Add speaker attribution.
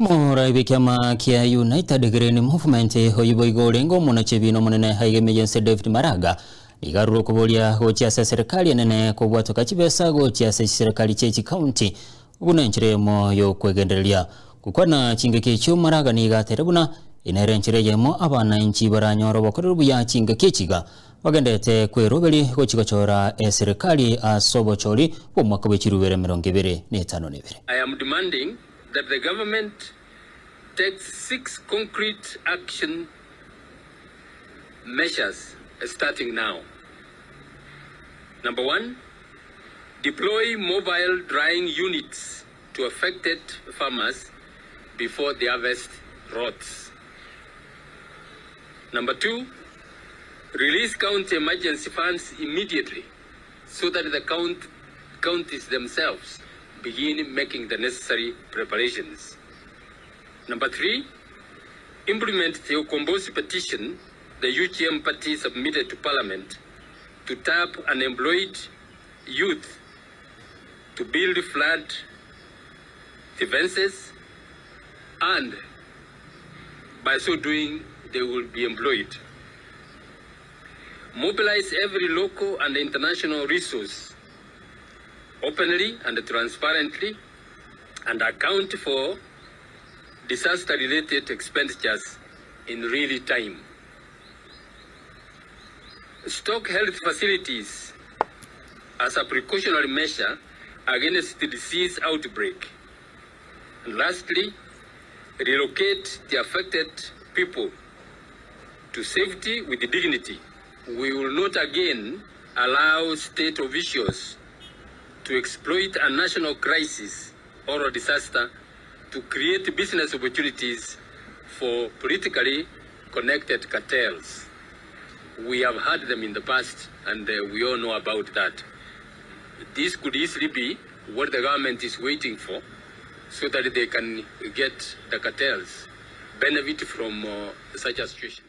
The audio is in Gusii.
Speaker 1: Omorai bw'ekiama kia United Green Movement oyio boigo orenge omonachi ebiina omonene aiga emeyense David Maraga nigo arure okoboria gochia ase eserekari enene kobwatoka chibesa gochia ase chiserekari chie chikaunti buna enchera eyemo y'okwegendereria. Gokwana chingaki echio Maraga nigo atere buna nere enchera eyemo abanainchi baranyore obokoreri buya chingaki echi iga bagenderete kweroberi gochia gochora eserekari ase obochori bw'omwaka bwe chirubere 25.
Speaker 2: I am demanding that the government takes 6 concrete action measures starting now. Number one, deploy mobile drying units to affected farmers before the harvest rots. Number two, release county emergency funds immediately so that the count, counties themselves begin making the necessary preparations. Number three, implement the Ukombozi petition the UGM party submitted to parliament to tap unemployed youth to build flood defenses and by so doing they will be employed. Mobilize every local and international resource openly and transparently and account for disaster related expenditures in real time. Stock health facilities as a precautionary measure against the disease outbreak. And lastly, relocate the affected people to safety with dignity. We will not again allow state officials to exploit a national crisis or a disaster to create business opportunities for politically connected cartels. We have had them in the past and we all know about that. This could easily be what the government is waiting for so that they can get the cartels benefit from such a situation.